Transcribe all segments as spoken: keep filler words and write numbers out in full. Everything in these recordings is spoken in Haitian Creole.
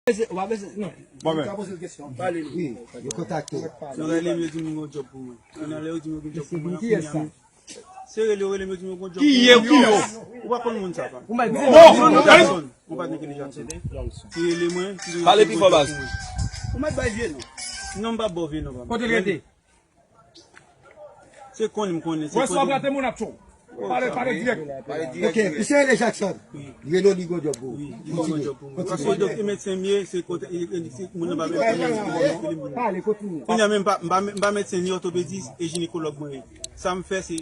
Ou pa bezwen, non. Mwen menm. Ou ka poze l kesyon. Pale nou. Wi, yo kontakte w. Yo rele m, yo di m yon djòb pou mwen. Kounye a lè yo di m yon djòb pou mwen, kiyès sa? Se rele yo rele m, yo di m yon djòb pou mwen. Ki yo, ki yo? Ou pa konn moun sa pa. Ou mèt di non, non, non. Jackson. Ou pa tande Jackson. Ki rele mwen, ki di m yon djòb pou mwen. Pale pi fò baz. Ou mèt bay vye non. Non, m pa ba w vye non pa. Kote l rete? Se konnen m konnen. Se konnen. Wè sa w plante moun ap tchou. Pale, pale dirèk. Ok, misye rele Jackson. Li rele w li gon djòb pou ou. Wi, li gon djòb pou mwen. Paske doktè medsen m ye, se kote, se moun nan pa medsen m ye. Pale, kontinye. Kounye a menm m pa, m pa, m pa medsen ni òtopedis e jinekològ mwen ye. Sa m fè se,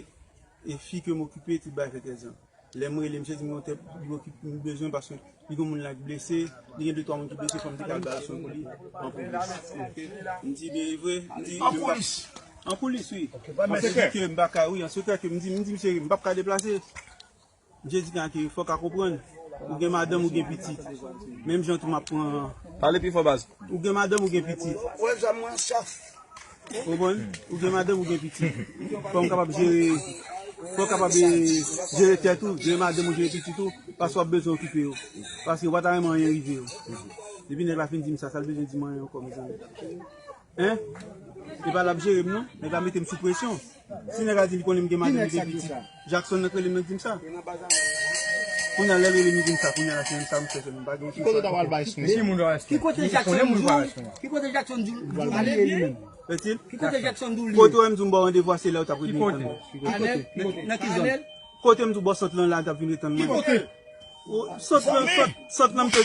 e fi ke m okipe, tout bagay fè trèz an. Lè m rele misye di m yon tèp, li okipe, m bezwen paske li gon moun la k blese, li gen de twa moun ki blese, fò m te ka al bay swen pou li an polis. M di byen e vre, m di. An polis? An polis wi. An sekrè ke m pa ka, wi, an sekrè ke m di, m di misye m p ap ka deplase. Misye di ke fò w ka konprann, ou gen madanm, ou gen pitit. Menm jan tou m ap pran. Pale pi fò baz. Ou gen madanm, ou gen pitit. Wè zam mwen chèf. Ou konprann? Ou gen madanm, ou gen pitit. Fò w kapab jere, fò w kapab jere tèt ou, jere madanm ou, jere pitit ou, paske w ap bezwen okipe yo. Paske w pa ta renmen anyen rive yo. Depi nèg la fin di m sa, sa l bezwen di m anyen ankò, mezanmi? Hein? E pa l ap jere m non, nèg la mete m sou presyon. Si nèg la di li konnen m gen madanm, li gen pitit. Jackson nan k rele m nan k di m sa. Kounye a lè l rele m li di m sa, kounye a la se menm sa m fè sèlman, m pa gen okenn sa. Ki kote w ta pral bay swen? Ki moun w ta pral swen? Ki kote Jackson di w? Ki kote Jackson di w li ye li menm? Ki kote Jackson di w li ye? Kote w wè m di w m ba w randevou a se la w t ap rele m. Ki kote? Nan ki zòn? Kote m di w bò sant lan la, l t ap vin ret tann mwen. Ki kote? Sant lan, sant, sant lan m te.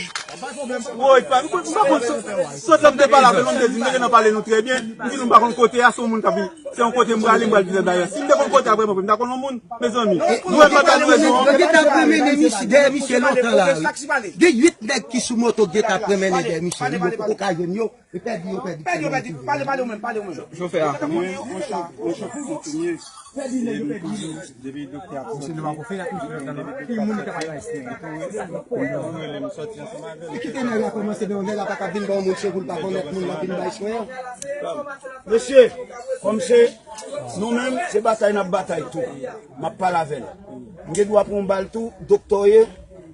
Woy, pa, m pa konn sant, sant lan m te pale avè l, m te di, m te gentan pale nou trè byen. M di nou m pa konn kote a, se yon moun k ap vin. Se yon kote m prale, m pral vin nan dayè. Si m te konn kote a vrèman vre, m ta konn yon moun, mezanmi. Nou wè m pa ta nou rezon. Yo gentan ap mennen misye, dèyè misye lontan la, wi. Gen uit nèg ki sou moto gentan ap mennen dèyè misye, wi, yo poko ka jwenn yo. Yo pèdi, yo pèdi. Pèdi, yo pèdi. Pale, pale ou menm, pale ou menm. Chofè a. Mwen, mwen chofè kontinye. Depi doktè ap soti. Ki moun ki ap al bay swen? Li rele m soti ansanm avè l. Kite nèg la kòmanse, men nèg la pa ka vin ba yon moun swen pou l pa konnèt moun nan vin bay swen an. Mesye, kòm se nou menm, se batay n ap batay tou. M ap pale avè l. M gen dwa pran yon bal tou, doktè w ye,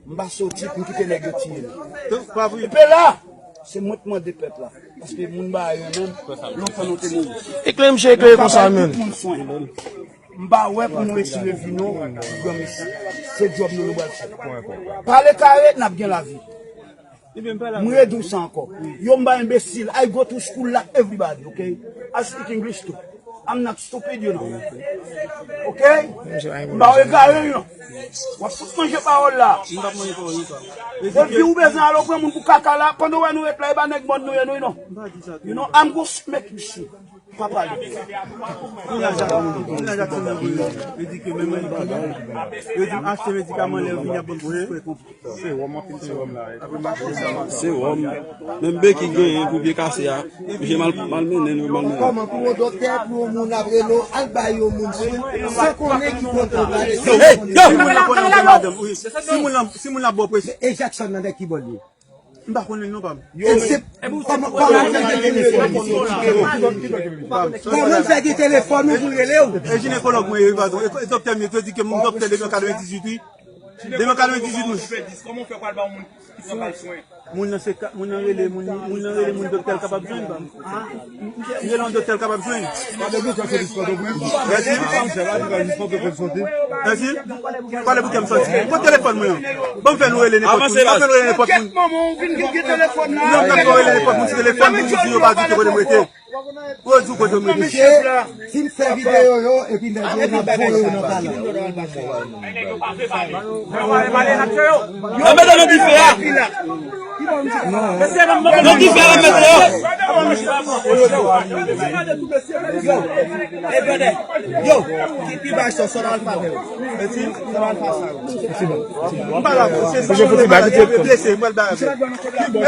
m pa soti pou m kite nèg yo tiye l. Epi la, se mwen k mande pèp la. Paske moun ba yo menm, lontan nou te mouri. Eklere misye, eklere konsa menm. M pa wè pou nou retire vi nou, granmesi. Se djòb nou nou pral fè. Pale kare, n ap gen lavi. M redi w sa ankò. Yo m pa enbesil. I go to school like everybody, ok? I speak English too. I'm not stupid, you know. Ok? M pa w egare, you know. W ap fout manje pawòl la. Depi ou bezwen al pran moun pou kaka la, pandan w wè nou ret la, e pa nèg mòn nou ye, nou, you know. You know, I'm go make you see. Pa pale. Kounye a Jackson, kounye a Jackson nan voye yo di ke menm yo di m achte medikaman lè yo vini ap ban m sou frè konpli. Se wòm, anpil se wòm la. Apre m achte sa. Se wòm. Menm beki genyen pou pye kase a. Misye mal, mal mennen, nou mal mennen. Kòman pou yon doktè, pou yon moun ap rele w, al bay yon moun swen, san konnen ki kote w prale? Hey, yo! Si moun nan konnen w gen madanm, wi. Si moun nan, si moun nan ba w presyon. E Jackson nan dèyè ki bò l ye? M pa konnen l non pa m. E se kòman, kòman l fè gen telefòn? Kòman l fè gen telefòn ou pou l rele w? E jinekològ mwen ye wi, padon. E doktè m yo te di ke m doktè depi an katrevendizuit wi. Depi an katrevendizuit wi. Kòman w fè pral ba yon moun ki pran bal swen? Moun nan se ka, moun nan rele, moun, moun nan rele moun doktè l kapab jwenn pa m. Li rele yon doktè l kapab jwenn. Mèsi. Mèsi. Pale pou kè m soti. Kot telefòn mwen an? Ban m fè nou rele nenpòt moun. Ban m fè nou rele nenpòt moun. Non, m t ap fè rele nenpòt moun sou telefòn pou m di yo pa di ke kote m rete. Pou yo di w kote m rete. Mesye, fin fè videyo yo, epi nèg yo n ap voye yo nan pale. Yo mete nan dife a. Nan dife a, mete yo. Yo, yo, ki, ki bay sa, sa nan alfa yo. Sa nan alfa sa yo. M pa la, se, se, se, se blese, mwen ba. E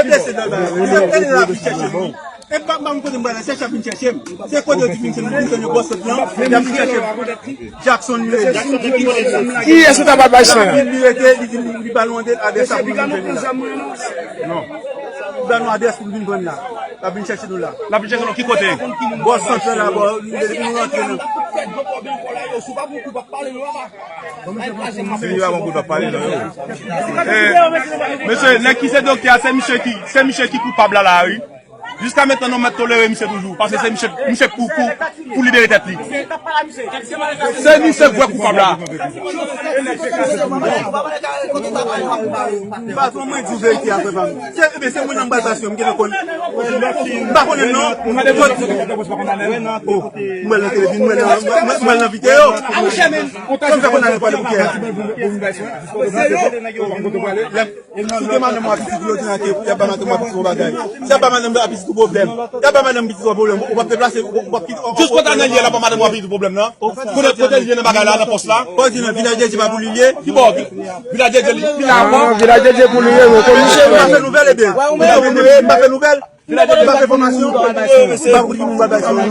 blese nan ba. E la, e la, vin chèche nou. E pa, pa m kote m prale, se chèf vin chèche m. Se kote yo di vin chèche m, vin chèche m, bò sant lan, y ap vin chèche m. Jackson li rele. Kiyès ou ta pral bay swen an? Li rete, li di li pa lwen de l, adrès la pou vin jwenn la. Non. Li ba nou adrès pou vin jwenn la. L ap vin chèche nou la. L ap vin chèche nou ki kote? Bò sant lan la, bò, li, li, li rantre nan. Si li pa bon kout, w ap pale, non. Eh, mesye, nèg ki se doktè a, se misye ki, se misye ki koupab la, la, wi. Jiska mentnan, nou mèt tolere misye toujou, paske se misye, misye pou, pou, pou libere tèt li. Se misye vre koupab la. Patwon, mwen di w verite a, frè pa m. Se, ebyen, se moun nan m pral pase, m gentan konn. M pa konnen non. Oh, m wè l nan telefòn, m wè l nan, m wè l nan videyo. Sa m fè konn ale pale pou kè a. Si te madanm w apitit, yo di nan ke y ap ba madanm w apitit yon bagay. Si y ap ba madanm w apitit yon pwoblèm, y ap ba madanm pitit yon pwoblèm, ou p ap deplase, ou p ap kite. Jis kote Anèl ye la, ba madanm w apitit pwoblèm nan. Kote, kote l ye nan bagay la, nan pòs la? Kòm di nan Vilaj de Dye pa pou li l ye. Ki bò? Vilaj de Dye li, li la ankò. Vilaj de Dye pou li ye, yo konn misye. M pa fè nouvèl, ebyen. M pa fè nouvèl. M pa fè enfòmasyon. M pa pou ki moun pa bay sou non.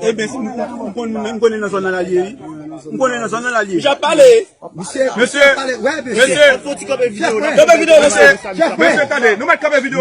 Ebyen, si m, m, m konnen, m konnen nan zòn nan l ye, wi. M konnen nan zòn nan l ye. Jan pale. Mesye, mesye, kanpe videyo, mesye. Mesye, tande, nou mèt kanpe videyo.